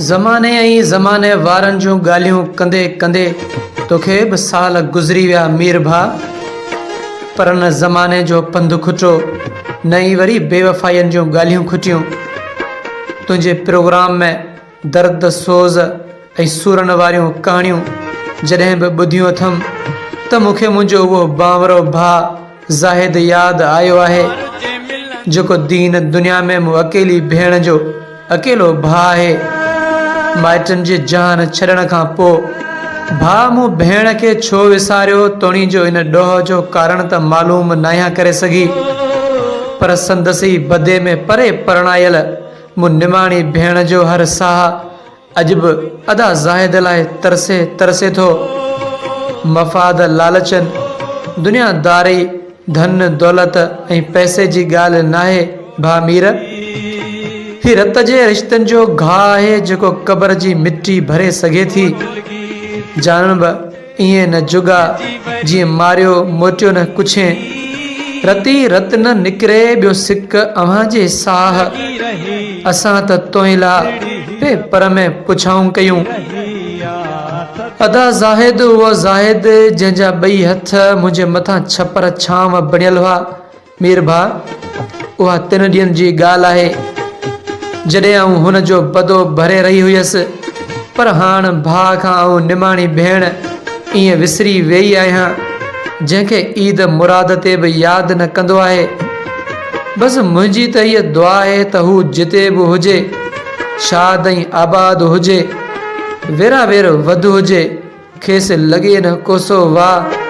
زماني ۽ زماني وارن جون ڳالهيون ڪندي ڪندي توکي به سال گذري ويا مير ڀاء! پر نه زماني جو پنڌ کٽو، نه ئي وري بيوفائين جون ڳالهيون کٽيون. تنهنجي پروگرام ۾ درد، سوز ۽ سورن واريون ڪهاڻيون جڏهن به ٻڌيون اٿم ته مون کي منهنجو اهو بانورو ڀاء زاهد ياد آيو آهي، جيڪو دين دنيا ۾ مون اڪيلي ڀيڻ جو اڪيلو ڀاء آهي. مائٽن جي جهان ڇڏڻ کان پوء ڀاء مون ڀيڻ کي ڇو وساريو توڻي جو ان ڏوهه جو ڪارڻ ته معلوم ناهيان ڪري سگهي پر سندس ئي بدي ۾ پري پرڻايل مون نماڻي ڀيڻ جو هر ساهه اڄ به ادا زاهد لاء ترسي ترسي ٿو. مفاد لالچن، دنيا داري، ڌن دولت ۽ پئسي جي ڳالهه ناهي ڀاء مير. هي رت جي رشتن جو گهاء آهي جيڪو قبر جي مٽي ڀري سگهي ٿي. جانڻ به ائين نه جڳا، جيئن ماريو موٽيو نه ڪڇين. رتي رت نه نڪري ٻيو سڪ اوهان جي ساهه. اسان ته توهين لا پي پر ۾ پڇائون ڪيون. ادا زاهد اهو زاهد جنهن جا ٻئي هٿ منهنجي مٿان ڇپر ڇانو بڻيل هئا. مير ڀاء، اها تن ڏينهن جي ڳالهه آهي، جڏهن آئون هن جو بدو ڀري رهي هيس، پر هاڻ ڀاء کان آئون نماڻي ڀيڻ ائين وسري ويئي آهيان، جنهن کي عيد مراد تي به ياد نه ڪندو آهي. بس منهنجي ته هيء دعا آهي ته هو جتي به هجي، شاد ۽ آباد هجي، ويرا وير وڌ هجي. کيس لڳي نه ڪوسو واء.